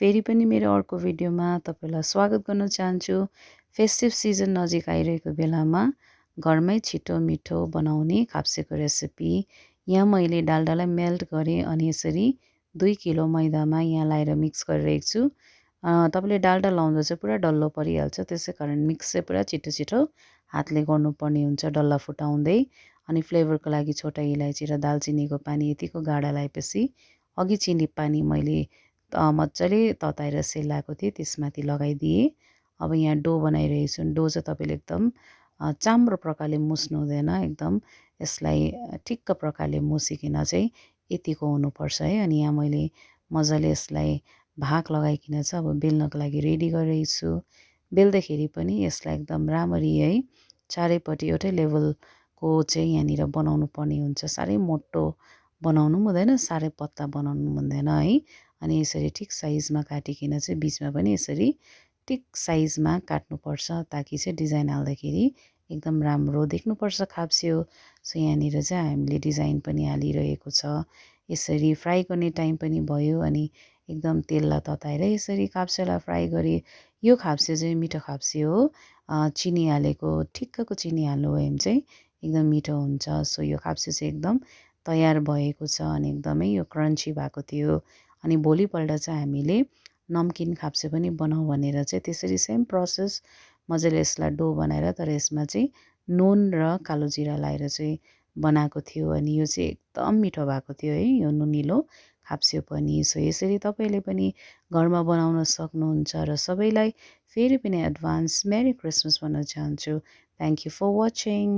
फेरि पनि मेरो अर्को भिडियोमा तपाईँलाई स्वागत गर्न चाहन्छु। फेस्टिभ सिजन नजिक आइरहेको बेलामा घरमै छिटो मिठो बनाउने खाप्सेको रेसिपी। यहाँ मैले डाल्डालाई मेल्ट गरेँ अनि यसरी 2 किलो मैदामा यहाँ लाएर मिक्स गरिरहेको छु। तपाईँले डाल्डा लाउँदा चाहिँ पुरा डल्लो परिहाल्छ, त्यसै कारण मिक्स चाहिँ पुरा छिटो छिटो हातले गर्नुपर्ने हुन्छ डल्ला फुटाउँदै। अनि फ्लेभरको लागि छोटा इलाइची र दालचिनीको पानी यतिको गाढा लगाएपछि अघि चिनी पानी मैले मजाले तताएर सेलाएको थिएँ त्यसमाथि लगाइदिएँ। अब यहाँ डो बनाइरहेको छु। डो चाहिँ तपाईँले एकदम चाम्रो प्रकारले मुस्नु हुँदैन, एकदम यसलाई ठिक्क प्रकारले मुसिकन चाहिँ यतिको हुनुपर्छ है। अनि यहाँ मैले मजाले यसलाई भाग लगाइकन चाहिँ अब बेल्नको लागि रेडी गरिरहेको छु। बेल्दाखेरि पनि यसलाई एकदम राम्ररी है चारैपट्टि एउटै लेभलको चाहिँ यहाँनिर बनाउनु पर्ने हुन्छ। साह्रै मोटो बनाउनु पनि हुँदैन, साह्रै पतला बनाउनु पनि हुँदैन है। अनि यसरी ठिक साइजमा काटिकन चाहिँ बिचमा पनि यसरी ठिक साइजमा काट्नुपर्छ, ताकि चाहिँ डिजाइन हाल्दाखेरि एकदम राम्रो देख्नुपर्छ खाप्स्यो। सो यहाँनिर चाहिँ हामीले डिजाइन पनि हालिरहेको छ। यसरी फ्राई गर्ने टाइम पनि भयो अनि एकदम तेललाई तताएर यसरी खाप्स्योलाई फ्राई गरेँ। यो खाप्स्यो चाहिँ मिठो खाप्स्यो हो। चिनी हालेको ठिक्कको चिनी हाल्नुभयो भने चाहिँ एकदम मिठो हुन्छ। सो यो खाप्स्यो चाहिँ एकदम तयार भएको छ अनि एकदमै यो क्रन्ची भएको थियो। अनि भोलिपल्ट चाहिँ हामीले नमकिन खाप्स्यो पनि बनाऊँ भनेर चाहिँ त्यसरी सेम प्रोसेस मजाले यसलाई डो बनाएर तर यसमा चाहिँ नुन र कालो जिरा लाएर चाहिँ बनाएको थियो। अनि यो चाहिँ एकदम मिठो भएको थियो है, यो नुनिलो खाप्स्यो पनि। सो यसरी तपाईँले पनि घरमा बनाउन सक्नुहुन्छ र सबैलाई फेरि पनि एडभान्स मेरी क्रिसमस भन्न चाहन्छु। Thank you for watching.